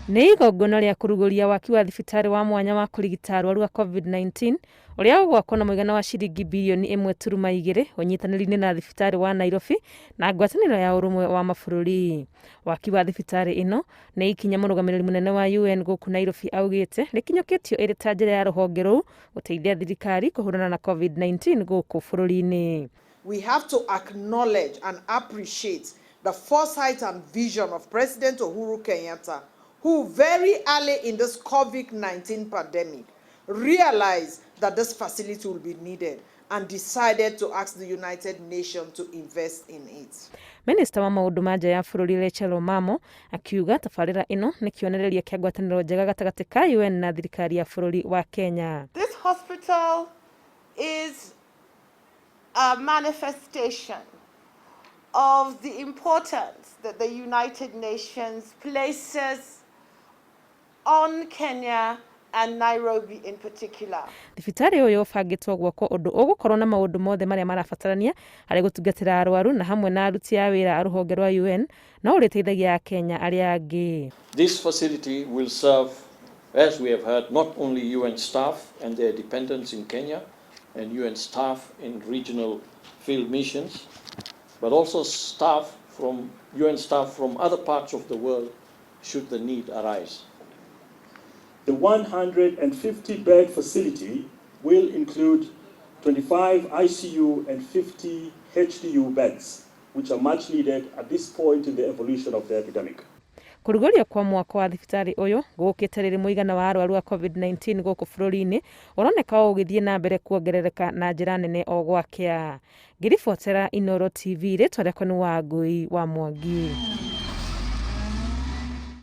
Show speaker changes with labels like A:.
A: Nĩ igongona rĩa kũrugũria waki wa thibitarĩ wa mwanya wa kũrigita arwaru a Covid-19 ũrĩa ũgwakwo na mũigana wa ciringi birioni 1.2 ũnyitanĩri-inĩ na thibitarĩ wa Nairobi na ngwatanĩro ya Ũrũmwe wa Mabũrũri. Waki wa thibitarĩ ĩno nĩ ikinya mũrũgamĩrĩri mũnene wa UN gũkũ Nairobi augĩte rĩkinyũkĩtio ĩrĩ ta njĩra ya rũhonge rũu gũteithia thirikari kũhũrana na Covid-19 gũkũ bũrũri-inĩ.
B: We have to acknowledge and appreciate the foresight and vision of President Uhuru Kenyatta, who very early in this COVID-19 pandemic realized that this facility will be needed and decided to ask the United Nations to invest in it.
A: Minista wa maũndũ ma nja ya bũrũri Rachel Omamo akiuga tabarĩra ĩno nĩ kĩonereria kĩa ngwatanĩro njega gatagatĩ ka UN na thirikari ya bũrũri wa Kenya.
C: This hospital is a manifestation of the importance that the United Nations places on Kenya and Nairobi in particular.
A: Thibitarĩ ũyũ ũbangĩtwo gwakwo ũndũ ũgũkorwo na maũndũ mothe marĩa marabatarania harĩ gũtungatĩra arwaru na hamwe na aruti a wĩra a rũhonge rwa UN no ũrĩteithagia Akenya arĩa angĩ.
D: This facility will serve, as we have heard, not only UN staff and their dependents in Kenya and UN staff in regional field missions, but also UN staff from other parts of the world should the need arise.
E: The 150 bed facility will include 25 ICU and 50 HDU beds, which are much needed at this point in the evolution of the epidemic.
A: Kũrugũrio kwa mwako wa thibitarĩ ũyũ gũkĩte rĩrĩ mũigana wa arwaru a Covid-19 gũkũ bũrũri-inĩ ũroneka o ũgĩthiĩ na mbere kuongerereka na njĩra nene o gwakĩa. Ngĩribotera Inooro TV, rĩtwa rĩakwa nĩ Wangũi wa Mwangi.